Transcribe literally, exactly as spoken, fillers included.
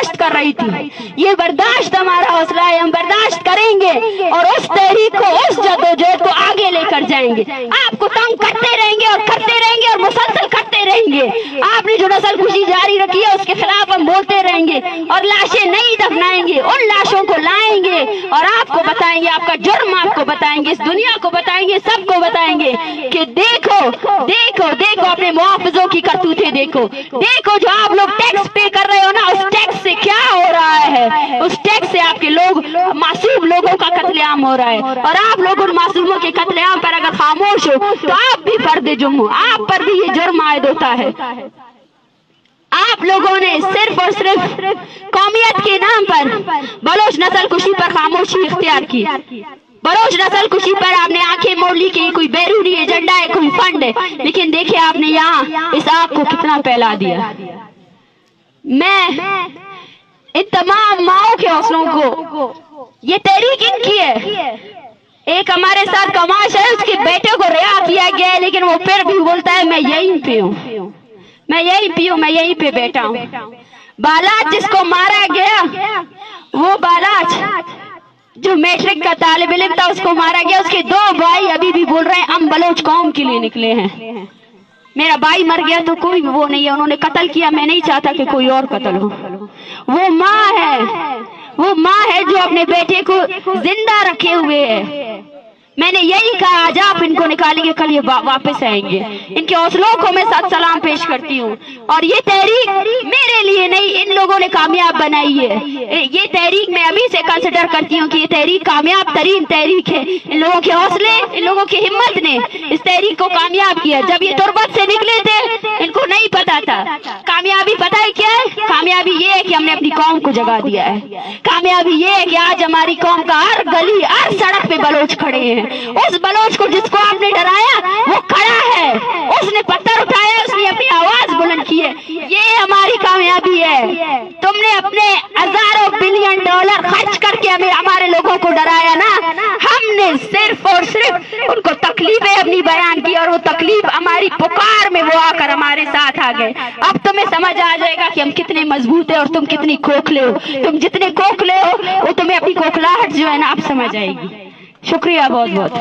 برداشت کر رہی تھی۔ یہ برداشت ہمارا حوصلہ ہے، ہم برداشت کریں گے اور اس تحریک کو، اس جدوجہد کو آگے لے کر جائیں گے۔ آپ کو تنگ کرتے رہیں گے اور کرتے رہیں گے اور مسلسل کرتے رہیں گے۔ آپ نے جو نسل کشی جاری رکھی ہے، اس کے خلاف ہم بولتے رہیں گے اور لاشیں نہیں دفنائیں گے، ان لاشوں کو لائیں گے اور آپ کو بتائیں گے، آپ کا جرم آپ کو بتائیں گے، اس دنیا کو بتائیں گے، سب کو بتائیں گے کہ دیکھو، دیکھو، دیکھو، اپنے محافظوں کی کرتوتیں دیکھو۔ دیکھو، جو آپ لوگ ٹیکس پے کر رہے ہو نا، اس ٹیکس سے کیا ہو رہا ہے؟ اس ٹیکس سے آپ کے لوگ، معصوم لوگوں کا قتل عام ہو رہا ہے، اور آپ لوگ ان معصوموں کے قتل عام پر اگر خاموش ہو تو آپ بھی فرد جرم ہو، آپ پر بھی یہ جرم عائد ہوتا ہے۔ آپ لوگوں نے صرف اور صرف قومیت کے نام پر بلوچ نسل کشی پر خاموشی اختیار کی۔ بلوچ نسل کشی پر آپ نے آنکھیں موڑ لی کہ یہ کوئی بیرونی ایجنڈا ہے، کوئی فنڈ ہے، لیکن دیکھیں آپ نے یہاں اس آگ کو کتنا پھیلا دیا۔ میں ان تمام ماؤں کے حوصلوں کو، یہ تحریک ان کی ہے۔ ایک ہمارے ساتھ کماش ہے، اس کے بیٹے کو رہا کیا گیا ہے، لیکن وہ پھر بھی بولتا ہے، "میں یہیں پہ ہوں، میں یہیں پہ ہوں، میں یہیں پہ بیٹھا ہوں۔" بالاچ جس کو مارا گیا، وہ بالاچ جو میٹرک کا طالب علم تھا، اس کو مارا گیا۔ اس کے دو بھائی ابھی بھی بول رہے ہیں، "ہم بلوچ قوم کے لیے نکلے ہیں۔" میرا بھائی مر گیا تو کوئی وہ نہیں ہے، انہوں نے قتل کیا، میں نہیں چاہتا کہ کوئی اور قتل ہو۔ وہ ماں ہے، وہ ماں ہے جو اپنے بیٹے کو زندہ رکھے ہوئے ہے۔ میں نے یہی کہا، آج آپ ان کو نکالیں گے، کل یہ وا-، واپس آئیں گے۔ ان کے حوصلوں کو میں سات سلام پیش کرتی ہوں۔ اور یہ تحریک میرے لیے نہیں، ان لوگوں نے کامیاب بنائی ہے۔ اے، یہ تحریک میں ابھی سے کنسیڈر کرتی ہوں کہ یہ تحریک کامیاب ترین تحریک ہے۔ ان لوگوں کے حوصلے، ان لوگوں کی ہمت نے اس تحریک کو کامیاب کیا۔ جب یہ تربت سے نکلے تھے، ان کو نہیں پتا تھا۔ کامیابی پتہ ہے کیا ہے؟ کامیابی یہ ہے کہ ہم نے اپنی قوم کو جگا دیا ہے۔ کامیابی یہ ہے کہ آج ہماری قوم کا ہر گلی، ہر سڑک پہ بلوچ کھڑے ہیں۔ اس بلوچ کو جس کو آپ نے ڈرایا، وہ کھڑا ہے۔ اس نے پتھر اٹھایا، اس نے اپنی آواز بلند کی ہے۔ یہ ہماری کامیابی ہے۔ تم نے اپنے ہزاروں بلین ڈالر خرچ کر کے ہمیں، ہمارے لوگوں کو ڈرایا نا، ہم نے صرف اور صرف ان کو تکلیفیں اپنی بیان کی اور وہ تکلیف ہماری پکار میں وہ آ کر ہمارے ساتھ آ گئے۔ اب تمہیں سمجھ آ جائے گا کہ ہم کتنے مضبوط ہیں اور تم کتنی کھوکھلے ہو۔ تم جتنے کھوکھلے ہو، وہ تمہیں اپنی کھوکھلاہٹ جو ہے نا، اب سمجھ آئے گی۔ شکریہ بہت بہت۔